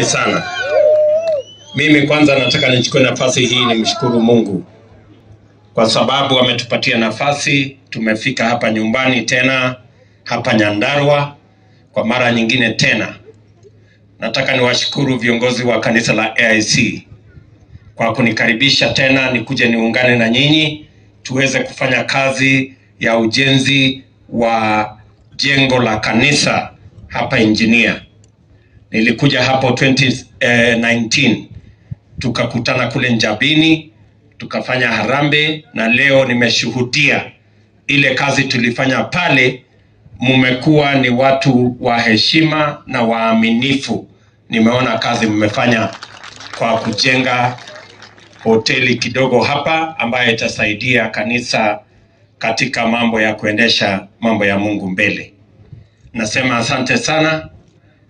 Sana. Mimi kwanza nataka nichukue nafasi hii nimshukuru Mungu kwa sababu ametupatia nafasi, tumefika hapa nyumbani tena, hapa Nyandarua kwa mara nyingine tena. Nataka niwashukuru viongozi wa kanisa la AIC kwa kunikaribisha tena nikuje niungane na nyinyi tuweze kufanya kazi ya ujenzi wa jengo la kanisa hapa Engineer. Nilikuja hapo 2019 tukakutana kule Njabini, tukafanya harambee, na leo nimeshuhudia ile kazi tulifanya pale. Mmekuwa ni watu wa heshima na waaminifu. Nimeona kazi mmefanya kwa kujenga hoteli kidogo hapa ambayo itasaidia kanisa katika mambo ya kuendesha mambo ya Mungu mbele. Nasema asante sana.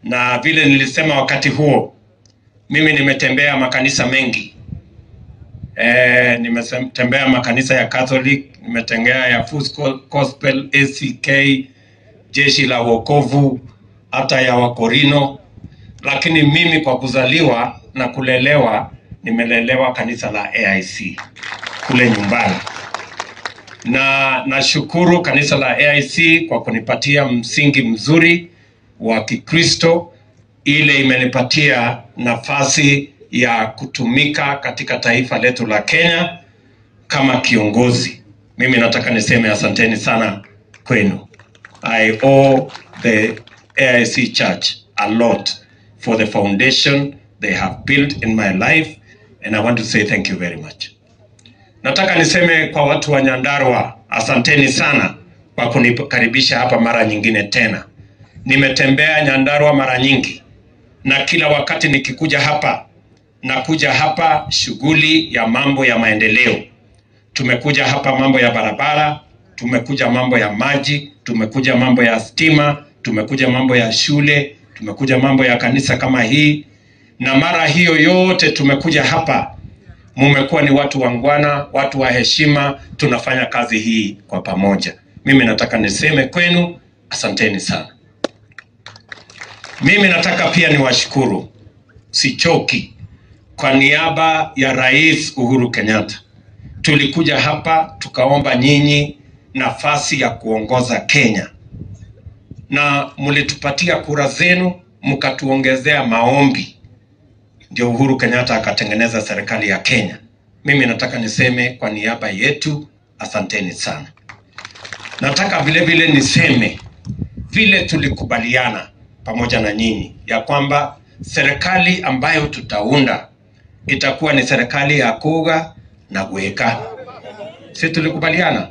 Na vile nilisema wakati huo, mimi nimetembea makanisa mengi. Nimetembea makanisa ya Catholic, nimetembea ya Full Gospel, ACK, Jeshi la Wokovu, hata ya Wakorino. Lakini mimi kwa kuzaliwa na kulelewa, nimelelewa kanisa la AIC kule nyumbani. Na nashukuru kanisa la AIC kwa kunipatia msingi mzuri wa Kikristo. Ile imenipatia nafasi ya kutumika katika taifa letu la Kenya kama kiongozi. Mimi nataka niseme asanteni sana kwenu. I owe the AIC Church a lot for the foundation they have built in my life, and I want to say thank you very much. Nataka niseme kwa watu wa Nyandarua, asanteni sana kwa kunikaribisha hapa mara nyingine tena. Nimetembea Nyandarua mara nyingi, na kila wakati nikikuja hapa, nakuja hapa shughuli ya mambo ya maendeleo. Tumekuja hapa mambo ya barabara, tumekuja mambo ya maji, tumekuja mambo ya stima, tumekuja mambo ya shule, tumekuja mambo ya kanisa kama hii. Na mara hiyo yote tumekuja hapa, mumekuwa ni watu wangwana, watu wa heshima, tunafanya kazi hii kwa pamoja. Mimi nataka niseme kwenu, asanteni sana. Mimi nataka pia niwashukuru, sichoki, kwa niaba ya Rais Uhuru Kenyatta. Tulikuja hapa tukaomba nyinyi nafasi ya kuongoza Kenya, na mlitupatia kura zenu, mkatuongezea maombi, ndio Uhuru Kenyatta akatengeneza serikali ya Kenya. Mimi nataka niseme kwa niaba yetu, asanteni sana. Nataka vile vile niseme vile tulikubaliana pamoja na nyinyi ya kwamba serikali ambayo tutaunda itakuwa ni serikali ya kuga na kuweka. Si tulikubaliana?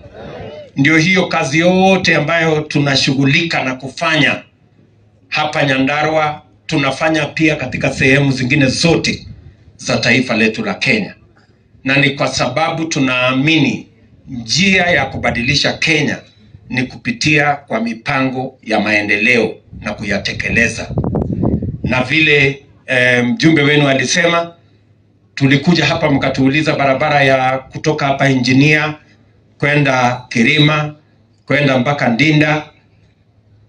Ndio hiyo kazi yote ambayo tunashughulika na kufanya hapa Nyandarua, tunafanya pia katika sehemu zingine zote za taifa letu la Kenya. Na ni kwa sababu tunaamini njia ya kubadilisha Kenya ni kupitia kwa mipango ya maendeleo na kuyatekeleza. Na vile mjumbe wenu alisema, tulikuja hapa mkatuuliza barabara ya kutoka hapa Engineer kwenda Kirima, kwenda mpaka Ndinda.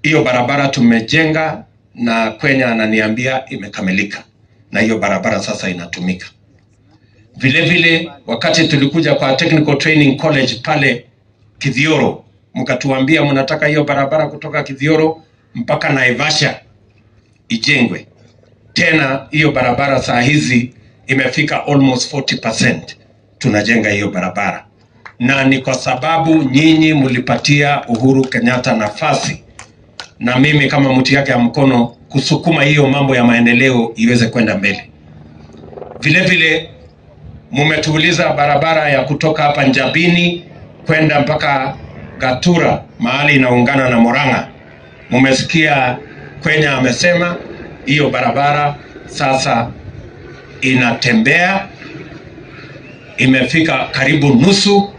Hiyo barabara tumejenga na Kenya ananiambia imekamilika, na hiyo barabara sasa inatumika. Vile vile wakati tulikuja kwa Technical Training College pale Kithioro, mkatuambia mnataka hiyo barabara kutoka Kithioro mpaka Naivasha ijengwe. Tena hiyo barabara saa hizi imefika almost 40%. Tunajenga hiyo barabara. Na ni kwa sababu nyinyi mlipatia Uhuru Kenyatta nafasi, na mimi kama mtu yake ya mkono, kusukuma hiyo mambo ya maendeleo iweze kwenda mbele. Vile vile mmetuuliza barabara ya kutoka hapa Njabini kwenda mpaka Gatura mahali inaungana na Murang'a. Mmesikia Kenya amesema hiyo barabara sasa inatembea, imefika karibu nusu,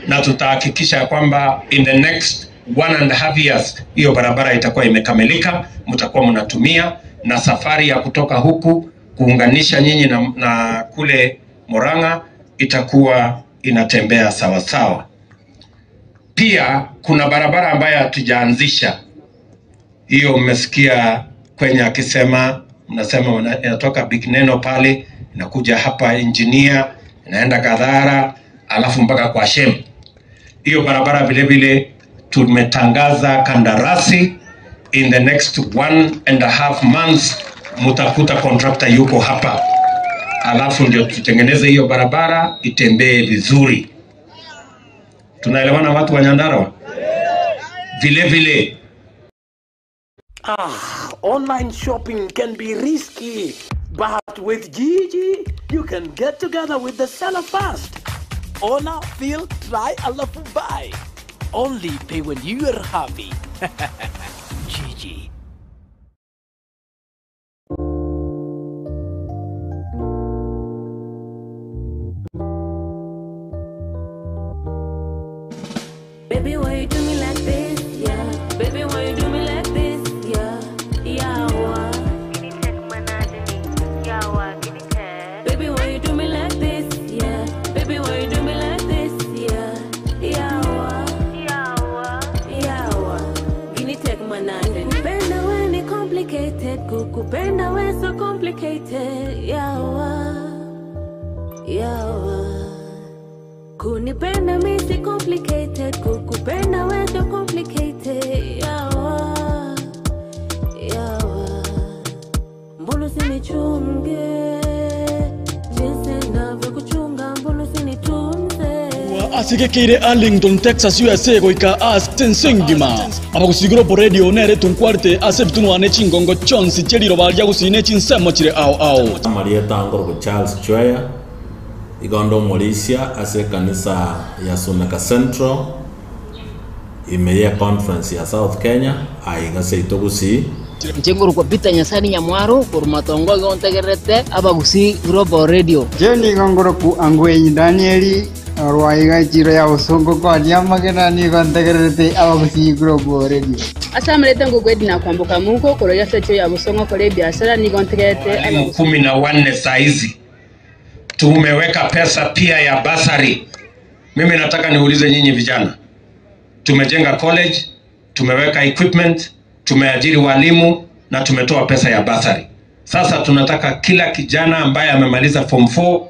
na tutahakikisha kwamba in the next 1.5 years hiyo barabara itakuwa imekamilika, mtakuwa mnatumia, na safari ya kutoka huku kuunganisha nyinyi na kule Murang'a itakuwa inatembea sawa sawa. Pia kuna barabara ambayo hatujaanzisha, hiyo mmesikia Kenya akisema Mnasema inatoka Big Neno pale, inakuja hapa Engineer, inaenda Kadhara, alafu mpaka kwa Shem. Hiyo barabara vile vile tumetangaza kandarasi. In the next 1.5 months mutakuta contractor yuko hapa, alafu ndio tutengeneze hiyo barabara itembee vizuri. Tunaelewana watu wa Nyandarua? Vile vile Online shopping can be risky, but with Gigi, you can get together with the seller fast. Ona, feel, try, alafu buy. Only pay when you are happy. Gigi. Baby, why you do me like this? Yeah. Baby, why you do me like this? Yeah. Yeah. Baby, why you do me like this? Yeah. Baby, why you do me like this? Yeah. Yeah. Yeah. Gini take manande. Kupenda we ni complicated. Kukupenda we so complicated. Yeah. Yeah. Kunipenda mi si complicated, kukupenda we so complicated. Yawa, yawa. Mbona usinichunge jinsi ninavyokuchunga, mbona usinitunze. Asigekire Arlington, Texas, USA goika Austin sengima. Abagusiguro po radio nere tunkwarte ase bitunwane chingongo chonsi cheliro balya gusine chinsemo chire ao ao. Marieta Angoro Charles Chweya Igondo Morisia ase kanisa ya Suneka Central imeye conference ya South Kenya aiga seitogusi Nchenguru kwa Peter Nyasani Nyamwaro kurumatongo gontegerete abagusi Global Radio. Jendi gongoro ku Angwenyi Danieli rwaiga chiro ya usongo kwa nyamagena ni gontegerete abagusi Global Radio. Asamalete ngugwedi na kwambuka muko koroya secho ya busongo kore biashara ni gontegerete abagusi 14 saizi. Tumeweka pesa pia ya basari. Mimi nataka niulize nyinyi vijana. Tumejenga college, tumeweka equipment, tumeajiri walimu na tumetoa pesa ya basari. Sasa tunataka kila kijana ambaye amemaliza form 4,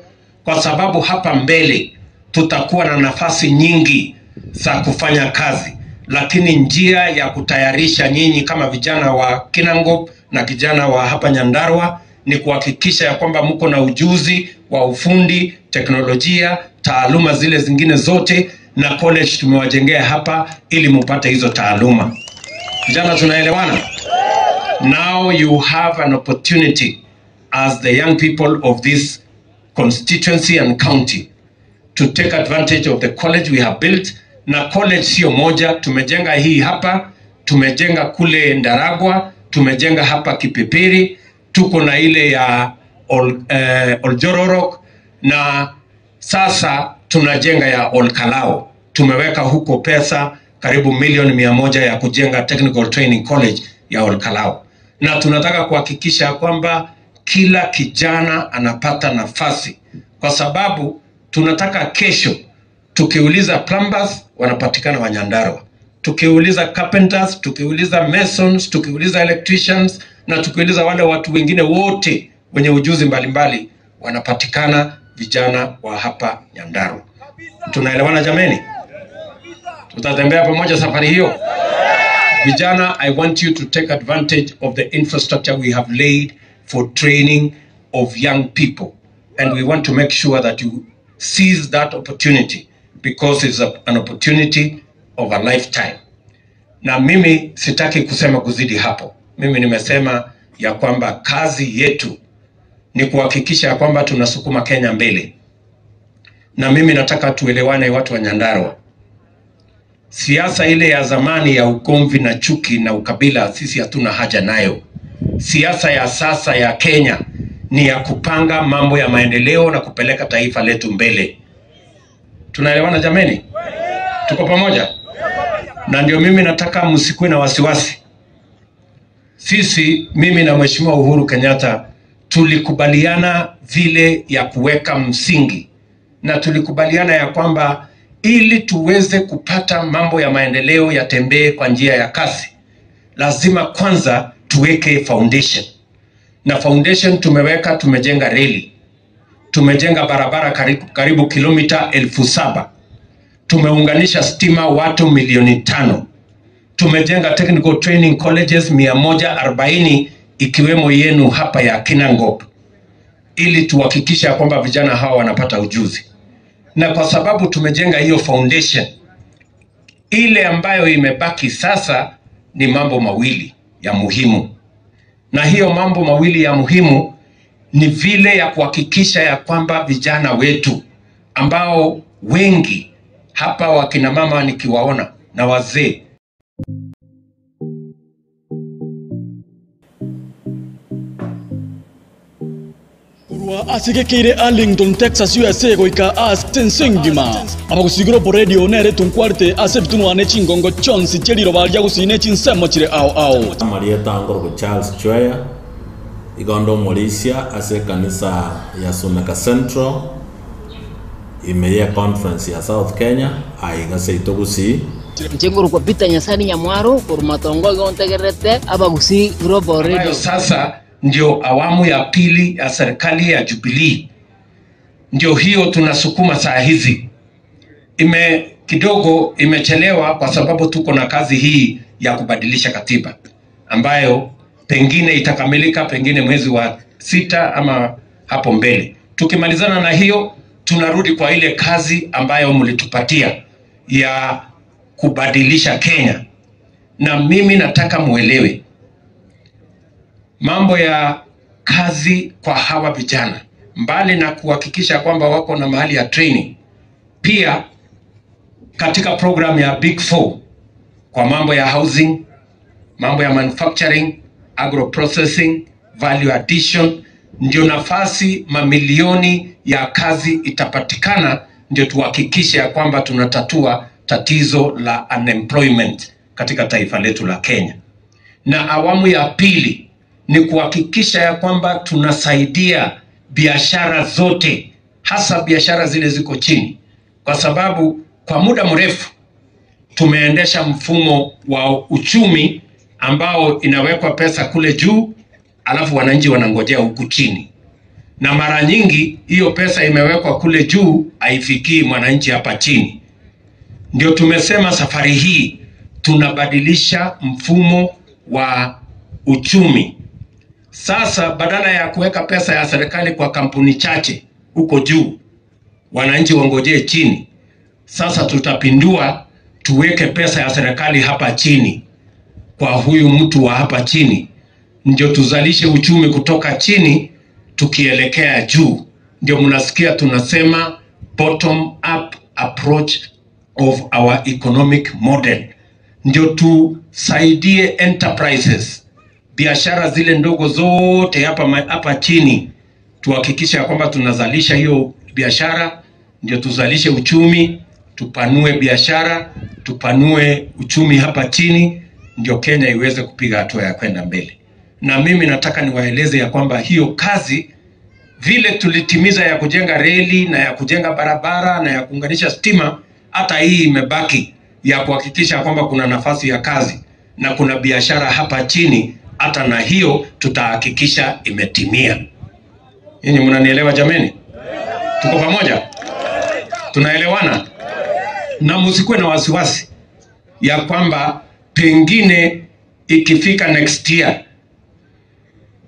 kwa sababu hapa mbele tutakuwa na nafasi nyingi za kufanya kazi. Lakini njia ya kutayarisha nyinyi kama vijana wa Kinangop na kijana wa hapa Nyandarua ni kuhakikisha ya kwamba mko na ujuzi wa ufundi, teknolojia, taaluma zile zingine zote, na college tumewajengea hapa ili mupate hizo taaluma. Vijana, tunaelewana? Now you have an opportunity as the young people of this constituency and county to take advantage of the college we have built. Na college sio moja, tumejenga hii hapa, tumejenga kule Ndaragwa, tumejenga hapa Kipipiri, tuko na ile ya Oljororok, na sasa tunajenga ya Olkalao. Tumeweka huko pesa karibu 100,000,000 ya kujenga Technical Training College ya Olkalao. Na tunataka kuhakikisha kwamba kila kijana anapata nafasi, kwa sababu tunataka kesho tukiuliza plumbers wanapatikana wa Nyandarua, tukiuliza carpenters, tukiuliza masons, tukiuliza electricians, na tukiuliza wale watu wengine wote wenye ujuzi mbalimbali wanapatikana vijana wa hapa Nyandarua. Tunaelewana jameni? Tutatembea pamoja safari hiyo. Vijana, I want you to take advantage of the infrastructure we have laid for training of young people. And we want to make sure that you seize that opportunity, because it's an opportunity of a lifetime. Na mimi sitaki kusema kuzidi hapo. Mimi nimesema ya kwamba kazi yetu ni kuhakikisha ya kwamba tunasukuma Kenya mbele. Na mimi nataka tuelewane watu wa Nyandarua. Siasa ile ya zamani ya ugomvi na chuki na ukabila sisi hatuna haja nayo. Siasa ya sasa ya Kenya ni ya kupanga mambo ya maendeleo na kupeleka taifa letu mbele. Tunaelewana jameni? Tuko pamoja? Na ndio mimi nataka msikuwe na wasiwasi. Sisi, mimi na Mheshimiwa Uhuru Kenyatta tulikubaliana vile ya kuweka msingi, na tulikubaliana ya kwamba ili tuweze kupata mambo ya maendeleo yatembee kwa njia ya kasi, lazima kwanza tuweke foundation. Na foundation tumeweka, tumejenga reli, tumejenga barabara karibu kilomita 7,000, tumeunganisha stima watu milioni 5, tumejenga technical training colleges 140 ikiwemo yenu hapa ya Kinangop, ili tuhakikisha kwamba vijana hawa wanapata ujuzi. Na kwa sababu tumejenga hiyo foundation, ile ambayo imebaki sasa ni mambo mawili ya muhimu. Na hiyo mambo mawili ya muhimu ni vile ya kuhakikisha ya kwamba vijana wetu ambao wengi hapa wakina mama nikiwaona na wazee asigekire Arlington, Texas, USA goika Austin sengima Abagusii Global Radio nere tunkwarte ase bitunwane chingongo chonsi cheriro baria gusine chinsemo chire ao ao. Marieta Ngorgo Charles Chweya igondo Malaysia ase kanisa ya Sunaka Central imeye conference ya South Kenya aiga seitogusi Nchenguru kwa Peter Nyasani Nyamwaro kurumatongo gontegerete Abagusii Global Radio. Sasa ndio awamu ya pili ya serikali ya Jubilee, ndio hiyo tunasukuma saa hizi. Kidogo imechelewa kwa sababu tuko na kazi hii ya kubadilisha katiba ambayo pengine itakamilika pengine mwezi wa 6 ama hapo mbele. Tukimalizana na hiyo, tunarudi kwa ile kazi ambayo mlitupatia ya kubadilisha Kenya. Na mimi nataka muelewe mambo ya kazi kwa hawa vijana, mbali na kuhakikisha kwamba wako na mahali ya training, pia katika program ya Big Four kwa mambo ya housing, mambo ya manufacturing, agro processing, value addition, ndio nafasi mamilioni ya kazi itapatikana, ndio tuhakikishe ya kwamba tunatatua tatizo la unemployment katika taifa letu la Kenya. Na awamu ya pili ni kuhakikisha ya kwamba tunasaidia biashara zote, hasa biashara zile ziko chini, kwa sababu kwa muda mrefu tumeendesha mfumo wa uchumi ambao inawekwa pesa kule juu, alafu wananchi wanangojea huku chini. Na mara nyingi hiyo pesa imewekwa kule juu haifikii mwananchi hapa chini. Ndio tumesema safari hii tunabadilisha mfumo wa uchumi. Sasa badala ya kuweka pesa ya serikali kwa kampuni chache huko juu, wananchi wangojee chini, sasa tutapindua, tuweke pesa ya serikali hapa chini kwa huyu mtu wa hapa chini, ndio tuzalishe uchumi kutoka chini tukielekea juu. Ndio mnasikia tunasema bottom up approach of our economic model. Ndio tusaidie enterprises, biashara zile ndogo zote hapa chini, tuhakikishe kwamba tunazalisha hiyo biashara, ndio tuzalishe uchumi, tupanue biashara, tupanue uchumi hapa chini, ndio Kenya iweze kupiga hatua ya kwenda mbele. Na mimi nataka niwaeleze ya kwamba hiyo kazi vile tulitimiza ya kujenga reli na ya kujenga barabara na ya kuunganisha stima, hata hii imebaki ya kuhakikisha kwamba kuna nafasi ya kazi na kuna biashara hapa chini, hata na hiyo tutahakikisha imetimia. Nyinyi mnanielewa jameni? Tuko pamoja? Tunaelewana? Na msikuwe na wasiwasi ya kwamba pengine ikifika next year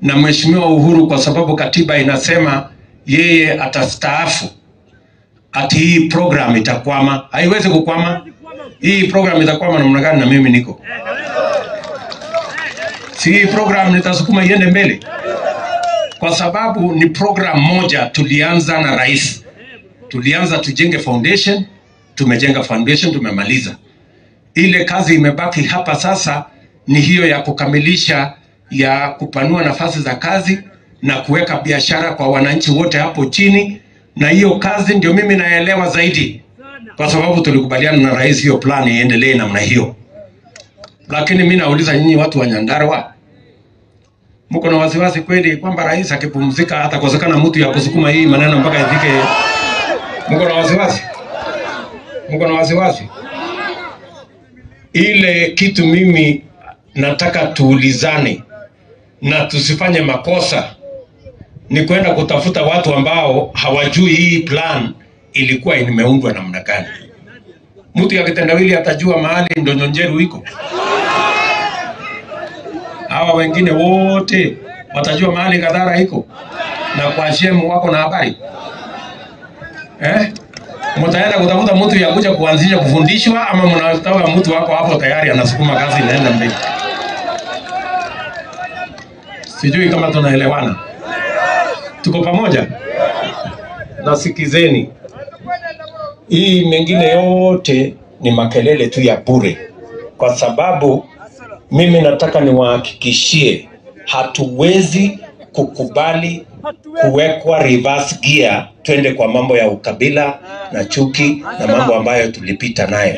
na Mheshimiwa Uhuru, kwa sababu katiba inasema yeye atastaafu, ati hii program itakwama. Haiwezi kukwama. Hii program itakwama namna gani na mimi niko? Si hii program nitasukuma iende mbele, kwa sababu ni program moja tulianza na rais. Tulianza tujenge foundation, tumejenga foundation, tumemaliza. Ile kazi imebaki hapa sasa ni hiyo ya kukamilisha, ya kupanua nafasi za kazi na kuweka biashara kwa wananchi wote hapo chini. Na hiyo kazi ndio mimi naelewa zaidi, kwa sababu tulikubaliana na rais hiyo plan iendelee namna hiyo. Lakini mimi nauliza nyinyi watu wa Nyandarua, mko na wasiwasi kweli kwamba rais akipumzika hatakosekana mtu ya kusukuma hii maneno mpaka ifike? Mko na wasiwasi? Mko na wasiwasi? Ile kitu mimi nataka tuulizane na tusifanye makosa ni kwenda kutafuta watu ambao hawajui hii plan ilikuwa imeundwa namna gani. Mtu ya kitendawili atajua mahali Ndonyonjeru iko. Hawa wengine wote watajua mahali Kadhara iko. Na kwa shemu wako na habari. Mtaenda kutafuta mtu ya kuja kuanzisha kufundishwa, ama mnataka mtu wako hapo tayari anasukuma kazi inaenda mbele? Sijui kama tunaelewana. Tuko pamoja? Nasikizeni. Hii mengine yote ni makelele tu ya bure. Kwa sababu mimi nataka niwahakikishie hatuwezi kukubali kuwekwa reverse gear twende kwa mambo ya ukabila na chuki na mambo ambayo tulipita nayo.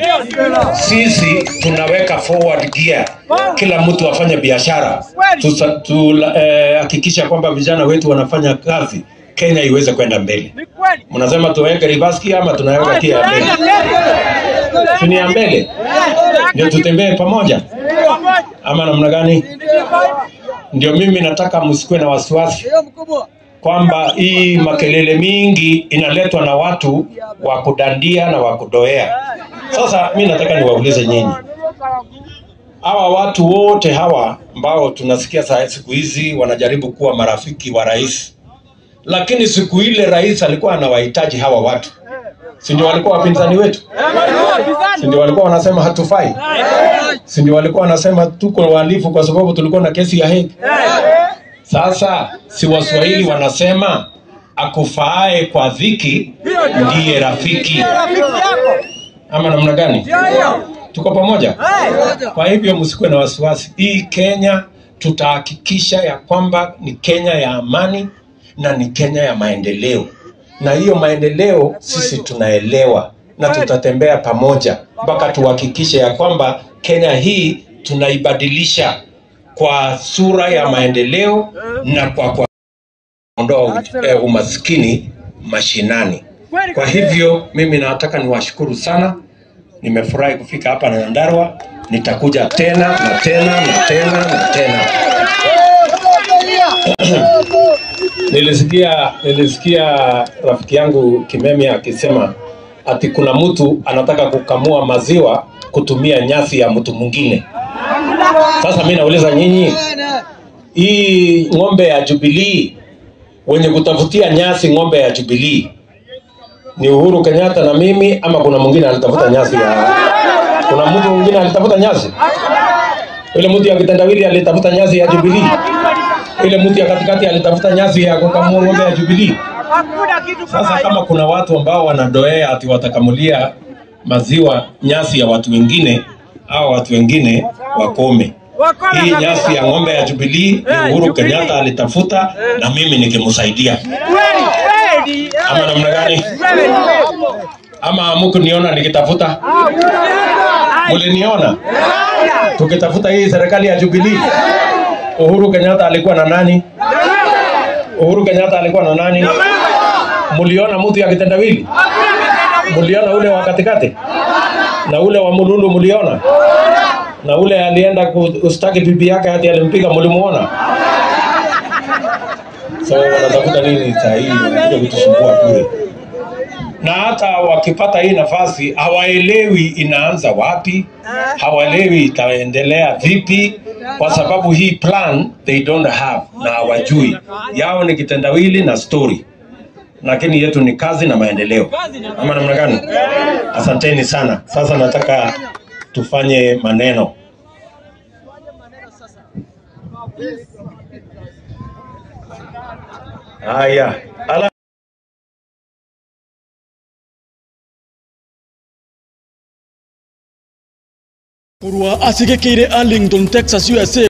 Sisi tunaweka forward gear, kila mtu afanye biashara, tuhakikisha kwamba vijana wetu wanafanya kazi, Kenya iweze kwenda mbele. Mnasema tuweke reverse gear ama tunaweka gear mbele? Tuni ya mbele ndio tutembee pamoja ama namna gani? Ndio mimi nataka msikuwe na wasiwasi kwamba hii makelele mingi inaletwa na watu wa kudandia na wa kudoea. Sasa mimi nataka niwaulize nyinyi, hawa watu wote hawa ambao tunasikia siku hizi wanajaribu kuwa marafiki wa rais, lakini siku ile rais alikuwa anawahitaji hawa watu, si ndio walikuwa wapinzani wetu? Si ndio walikuwa wanasema hatufai? Si ndio walikuwa wanasema tuko wahalifu kwa sababu tulikuwa na kesi ya Hague? Sasa si Waswahili wanasema akufaae kwa dhiki ndiye rafiki, ama namna gani? Tuko pamoja? Kwa hivyo msikuwe na wasiwasi. Hii Kenya tutahakikisha ya kwamba ni Kenya ya amani na ni Kenya ya maendeleo. Na hiyo maendeleo sisi tunaelewa na tutatembea pamoja mpaka tuhakikishe ya kwamba Kenya hii tunaibadilisha kwa sura ya maendeleo na kwa kuondoa umaskini mashinani. Kwa hivyo mimi nataka niwashukuru sana. Nimefurahi kufika hapa na Nyandarua. Nitakuja tena na tena na tena na tena. Nilisikia rafiki yangu Kimemia akisema ati kuna mtu anataka kukamua maziwa kutumia nyasi ya mtu mwingine. Sasa mimi nauliza nyinyi, hii ng'ombe ya Jubilee, wenye kutafutia nyasi ng'ombe ya Jubilee ni Uhuru Kenyatta na mimi, ama kuna mwingine alitafuta nyasi ya... Kuna mtu mwingine alitafuta nyasi? Ile mtu ya kitendawili alitafuta nyasi ya Jubilee? Ile mtu ya katikati alitafuta nyasi ya kukamua ng'ombe ya Jubilee? Sasa kama kuna watu ambao wanadoea ati watakamulia maziwa nyasi ya watu wengine, au watu wengine wakome. Hii nyasi ya ng'ombe ya Jubilee ni Uhuru Kenyatta alitafuta na mimi nikimsaidia. Ama namna gani? Ama hamkuniona nikitafuta? Mliniona tukitafuta hii serikali ya Jubilee? Uhuru Kenyatta alikuwa na nani? Uhuru Kenyatta alikuwa na nani? Mliona mtu ya kitendawili? Mliona ule wa katikati? Na ule wa Mululu mliona? Na ule alienda kustaki bibi yake hadi alimpiga, mlimuona? So wanatafuta nini saa hii? Wanakuja kutusumbua bure. Na hata wakipata hii nafasi hawaelewi inaanza wapi, hawaelewi itaendelea vipi, kwa sababu hii plan they don't have na hawajui. Yao ni kitendawili na story, lakini yetu ni kazi na maendeleo. Ama namna gani? Asanteni sana. Sasa nataka tufanye maneno. Haya. Kurwa asigekire Arlington, Texas, USA.